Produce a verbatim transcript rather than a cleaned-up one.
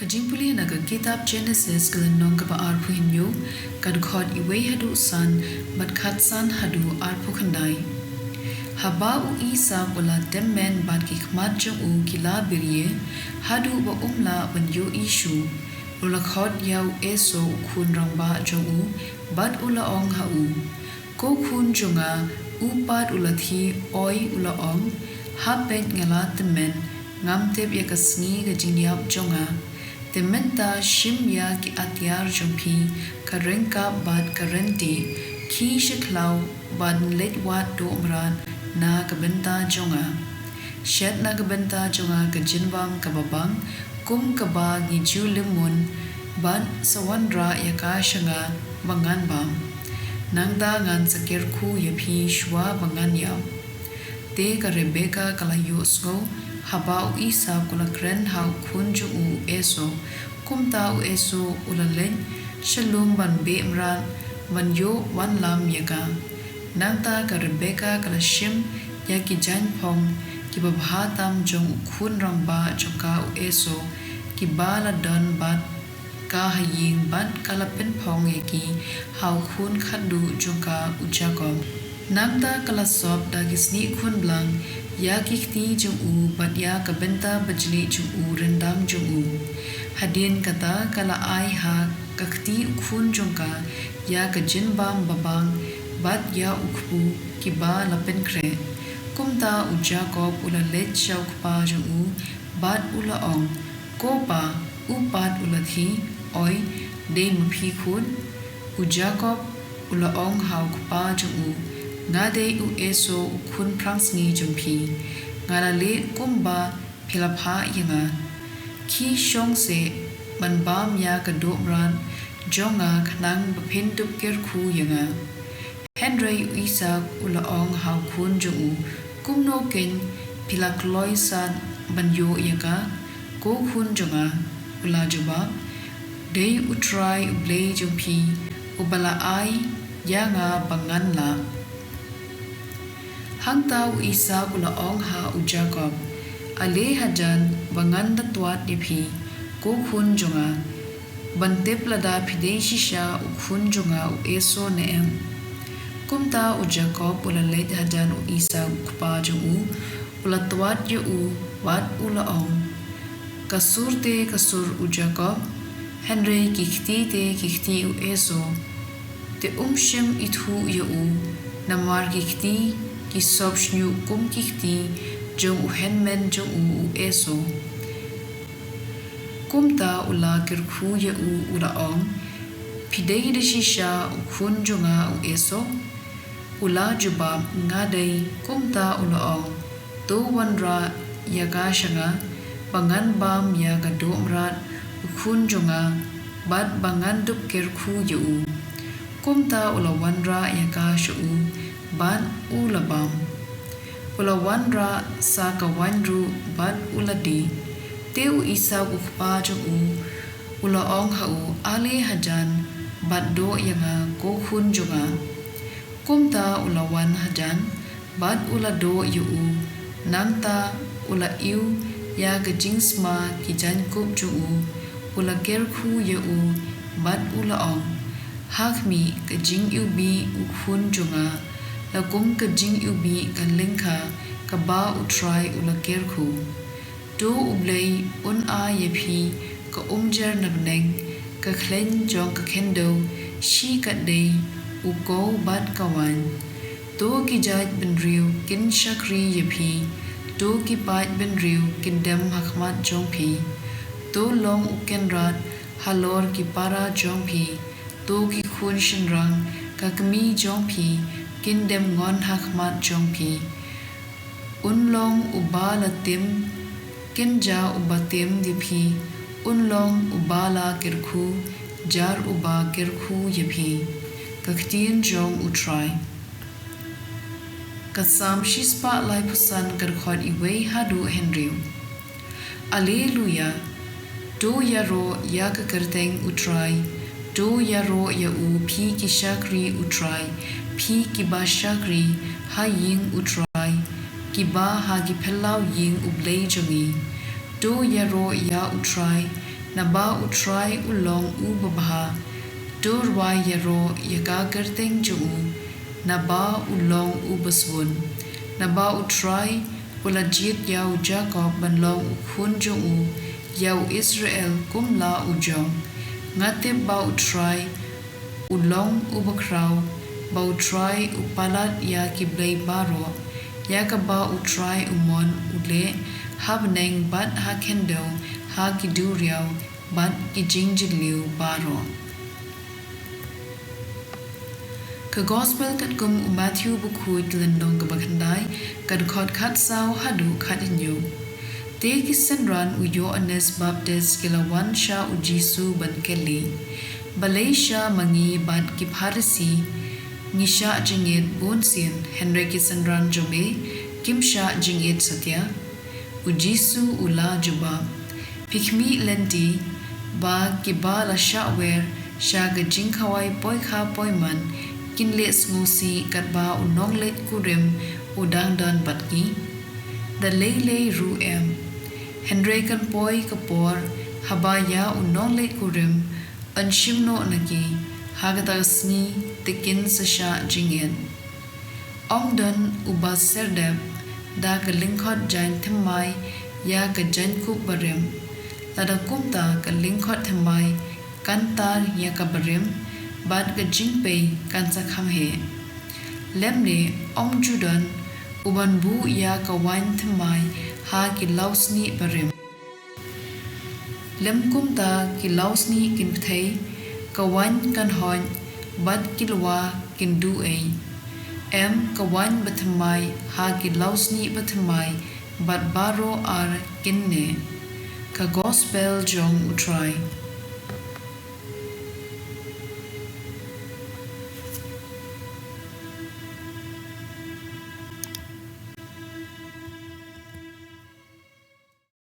Ka jingpule na ka kitab Jenesis, ka lynnong kaba arphew hynñiew, ka dkhot iwei haduh san, bad khatsan haduh arphew khyndai. Haba u Isaak u la tymmen bad ki khmat jong u ki la birie, haduh ba um lah ban ïohi shuh, u la khot ïa u Esau u khun rangbah jong u, bad u la ong ha u, Ko khun jong nga, u pat u la thih, oi u la ong, ha peit nga la tymmen, ngam tip ïa ka sngi ka jingïap jong nga. Te mynta shim ïa ki atiar jong phi, ka ryngkap bad ka rynti, khie sha khlaw bad leit wad duh mrad na ka bynta jong nga. Shet na ka bynta jong nga ka jingbam kaba bang, kum kaba ngi ju leh mun, bad sa wanrah ïa ka sha nga ba ngan bam. Nangta ngan sa kyrkhu ïa phi shuwa ba ngan ïap. Te ka Rebeka ka la ïohsngew haba u Isaak u la kren ha u khun jong u Esau. Kumta u Esau u la leit sha lum ban beh mrad ban ïoh wanlam ïa ka. Nangta ka Rebeka ka la shim ïa ki jaiñphong kiba bha tam jong u khun rangbah jong ka u Esau, kiba la don bad ka ha ïing, bad ka la pynphong ïa ki ha u khun khatduh jong ka u Jakob. Nangta ka la sop da ki snieh khun blang ïa ki kti jong u bad ïa ka bynta bajli jong u ryndang jong u. Hadien kata ka la ai ha ka kti u khun jong ka ïa ka jingbam babang bad ïa u kpu kiba la pynkhreh. Kumta u Jakob u la leit sha u kpa jong u bad u la ong, Ko pa, u pat u la thih, oi, dei ma phi khun? U Jakob u la ong ha u kpa jong u, Nga dei u Esau u khun phrangsngi jong phi. Nga la leh kumba phi la phah ïa nga. Khie shong seh ban bam ïa ka duh mrad jong nga khnang ba phin dup kyrkhu ïa nga. Hynrei u Isaak u la ong ha u khun jong u, Kumno keiñ phi la kloi sat ban ïoh ïa ka, ko khun jong nga? U la jubab, Dei U Trai U Blei jong phi uba la ai ïa nga ba ngan lah. Hangta u Isaak u la ong ha u Jakob, Ale hajan ba ngan da twad ïa phi, ko khun jong nga, ban tip lada phi dei shisha u khun jong nga u Esau ne em. Kumta u Jakob u la leit hajan u Isaak u kpa jong u, u la twad ïa u bad u la ong, Ka sur te ka sur u Jakob, hynrei ki kti te ki kti u Esau. Te um shym ithuh ïa u, namar ki kti ki sop shñiuh kum ki kti jong u hynmen jong u u Esau. Kumta u la kyrkhu ïa u, u la ong, Phi dei da shisha u khun jong nga u Esau? U la jubab, Nga dei. Kumta u la ong, To wanrah ïa ka sha nga, ba ngan bam ïa ka duh mrad u khun jong nga, bad ba ngan dup kyrkhu ïa u. Kumta u la wanrah ïa ka sha u, bad u la bam. U la wanrah sa ka waiñ ruh bad u la dih. Te u Isaak u kpa jong u u la ong ha u, Ale hajan bad duh ïa nga, ko khun jong nga. Kumta u la wan hajan bad u la duh ïa u. Nangta u la iwïa ka jingsma ki jaiñkup jong u, u la kyrkhu ïa u bad u la ong, Ha khmih, ka jingiwbih u khun jong nga la kum ka jingiwbih ka lyngkha kaba U Trai u la kyrkhu. To U Blei un ai ïa phi ka umjer na bneng, ka khleiñ jong ka khyndew, shi katdei u kow bad ka waiñ. To ki jaitbynriew kin shakri ïa phi, to ki paidbynriew kin dem ha khmat jong phi. To long u kynrad halor ki para jong phi, to ki khun shynrang ka kmie jong phi kin dem ngon ha khmat jong phi. Un long uba la tim, kin ja uba tim ïa phi, un long uba la kyrkhu, jar uba kyrkhu ïa phi. Ka ktien jong U Trai. Ka Salm shispah laiphew san, ka dkhot iwei haduh hynriew. Alleluia. To ïaroh ïa ka kyrteng U Trai. To ïaroh ïa u, phi ki shakri U Trai, phi kiba shakri ha ïing U Trai, kiba ha ki phyllaw ïing U Blei jong ngi. To ïaroh ïa U Trai, Naba U Trai u long u babha, to rwai ïaroh ïa ka kyrteng jong u, naba u long u basbun. Naba U Trai u la jied ïa u Jakob ban long u khun jong u, ïa u Israel kum la u jong. Nga tip ba U Trai u long u bakhraw, ba U Trai u palat ïa ki blei baroh, ïa kaba U Trai u mon u leh ha bneng bad ha khyndew, ha ki duriaw bad ki jingjylliew baroh. Ka Gospel katkum u Matthew bakhuid, lynnong kaba khyndai, ka dkhot khatsaw haduh khathynñiew. Te ki synran u Ïoannis Baptist ki la wan sha u Jisu ban kylli, Balei sha ma ngi bad ki Pharisi ngi shah jingit bunsien, hynrei ki synran jong me kim shah jingit satia? U Jisu u la jubab, Phi khmih lynti ba kiba la shah wer sha ka jingkhawai poikha poiman kin leh sngewsih katba u nongleit kurim u dang don bad ki? Da lei lei ruh em. Hynrei kan poi ka por haba ïa u nongleit kurim yn shim noh na ki, ha kata ka sngi te kin sa shah jingit. Ym don uba serdep da ka lyngkhot jaiñ thymmai ïa ka jaiñkup barim, lada kumta ka lyngkhot thymmai kan tar ïa ka barim, bad ka jingpei kan sa kham heh. Lymne ym ju don uban buh ïa ka waiñ thymmai ha ki lawsnieh barim, lym kumta ki lawsnieh kin pthei, ka waiñ kan hoit, bad ki lywa kin duh ei. Em ka waiñ bathymmai ha ki lawsnieh bathymmai, bad baroh ar kin neh. Ka Gospel jong U Trai.